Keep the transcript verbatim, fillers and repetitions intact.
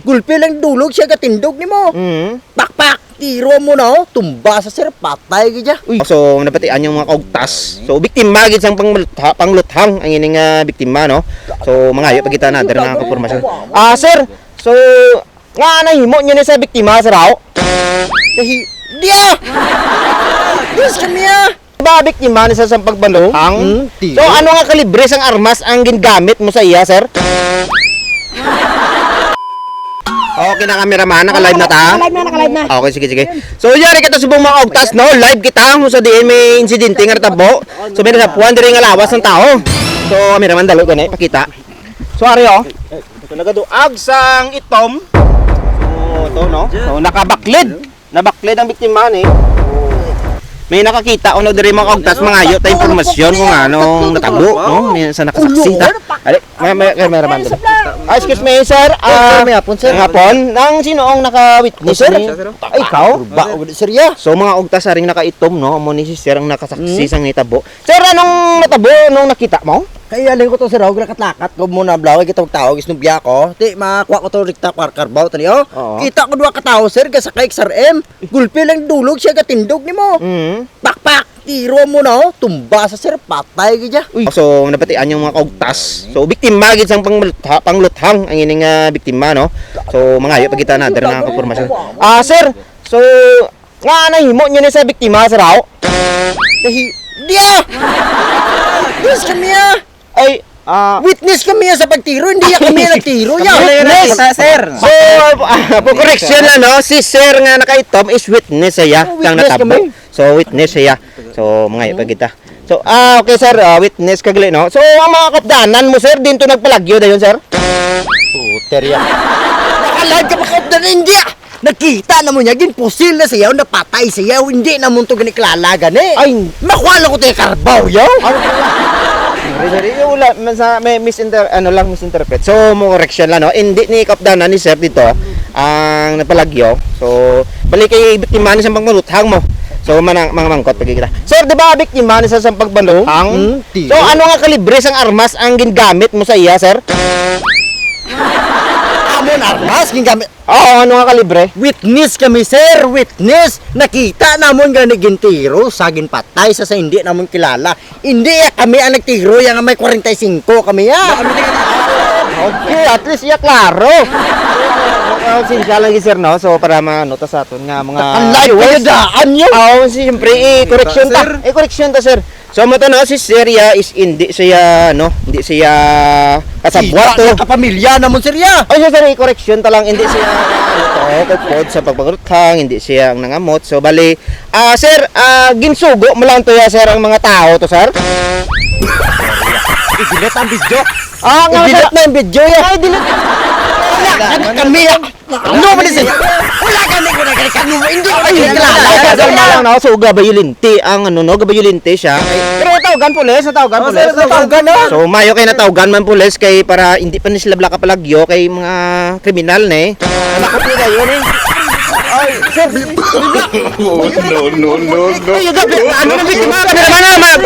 Gulpi lang dulog siya gatindog nimo. Mm. Pakpak! Tiro mo na, oh. Tumba sa sir, patay gid siya. Uy. So, nabatian yung mga kaugtas. So, biktima gid sang panglutha-, pangluthang ang ining, ah, biktima, no? So, mangayo pa kita another nga kapormasyon. Ah, sir, so, nga nahimo niyo ni sa biktima, sir, aw? Nahi-, di ah! Yes, kami ah! Ba, biktima ni sa sampag balutang? Hmm, So, tiro. Ano nga kalibre sang armas ang gingamit mo sa iya, sir? Okay na, cameraman, naka-live na ta? Naka-live na, naka-live na. Okay, sige, sige. So, yari kita subong mga ugtas, no? Live kita, kung sa diin may insidente nga natabo. So, may nasapuan diri nga lawas ng tao. So, cameraman, dalo gani, pakita. So, ari, oh. So, nagaduag sang itom. So, ito, no? So, nakabaklid. Nabaklid ang biktima ni. May nakakita, ano, diri mga kaugtas, mangayo ta impormasyon kung anong natabo, no? Ni sa nakasaksi ta. Ali, may, may, may, may, may. Ah, excuse me, sir. Ah, sir, may hapon, sir. Hapon. Nang sino ang naka-witness ni? Ay, ikaw? Ba, sir, ya. So, mga kaugtas, aring nakaitom, no? Amo ni si sir ang nakasaksi sang nitabo. Sir, anong natabo nung nakita mo? Kay alin ko to, sir, og nakatlakat ko mo na blaw, kita og tao, gisnubya ko. Ti, makuha ko to, rikta, kar-, karbaw, tani, oh. Oo. Kita ko duha ka tao, sir, gasakay sa R M. Gulpi lang dulog siya, gatindog nimo. Mm. Pakpak! Tiro mo na, oh. Tumba sa sir, patay gid siya. Uy. So, nabatian yung mga kaugtas. So, biktima gid sang panglutha-, pangluthang ang ining, ah, biktima, no? So, mangayo pa kita another nga kapormasyon. Ah, sir, so, nga nahimo niyo ni sa biktima, sir, aw? Nahi-, di ah! Yes, kami ah! Ay, ah, Witness kami sa pagtiro, hindi ya kami nagtiro ya. Kami na Witness. Nakita, sir. So, ah, for correction lang, no? Si sir nga nakaitom is witness siya. Oh, sang witness natabo kami. So, witness siya. So, mga ipagita. So, ah, okay, sir, ah, witness ka gali, no? So, ang mga kaupdanan mo, sir, din to nagpalagyo dayon, sir? Puter ya. Nakalag ka pa kaupdanan, hindi ah! Nakita na mo niya, ginpusil na siya, napatay siya, hindi na mo to gani kilala gani. Ay. Makuha lang ko tayo karbaw, yo. Ano? Sorry, sorry. Yung wala, mas, ah, may misinter-, ano lang, misinterpret. So, mo correction lang, no? Hindi ni Kapdana ni Sir dito ang napalagyo. So, balik kay biktima ni sa pangmaluthang mo. So, manang, mga mangkot, pag kita. Sir, di ba biktima ni sa, sa pagmaluthang? Hmm, So, tiyo. Ano nga kalibre sang armas ang gingamit mo sa iya, sir? Amon armas, gingamit. Oo, ano nga kalibre? Witness kami, sir. Witness. Nakita namon gani gintiro sa ginpatay sa, sa hindi namon kilala. Hindi ya kami ang nagtiro, ya nga may kwarenta y singko kami, ya. Okay, at least iya klaro. So, sinsya lang, sir, no? So, para maano ta sa aton nga mga Ang live viewers. Kayo daan yun. Oo, siyempre, i-correction ta. Sir. I-correction ta, sir. So, mo to, no, si Sir ya is hindi siya, no, hindi siya kasabwat Kita to. Ang kapamilya namon, Sir ya. Oh, sir, sir, i-correction ta lang, hindi siya, ano to, kupod sa pagpangutang, hindi siya ang nangamot. So, bali, ah, sir, ah, ginsugo mo lang to ya, sir, ang mga tao to, sir? I-delete ang video. Ah, nga, I-delete sir. Na yung video ya. Ay, delete. Wala, kami, kami, ya. Ano man siya? Wala ka ni ko na kay kanu mo, hindi ko na Ay, kilala. Ay, kalma lang, no? So, gabayulinti ang ano, no? Gabayulinti siya. Pero natawgan pulis, natawgan Oh, pulis. Sir, natawgan na. So, mayo kay natawgan man pulis kay para hindi pa ni sila blaka palagyo kay mga kriminal na eh. Anak ko pila yun eh. Ay, sir. Oh, no, no, no, no. Ay, gabi, ano na biktima? Ano naman, ano naman?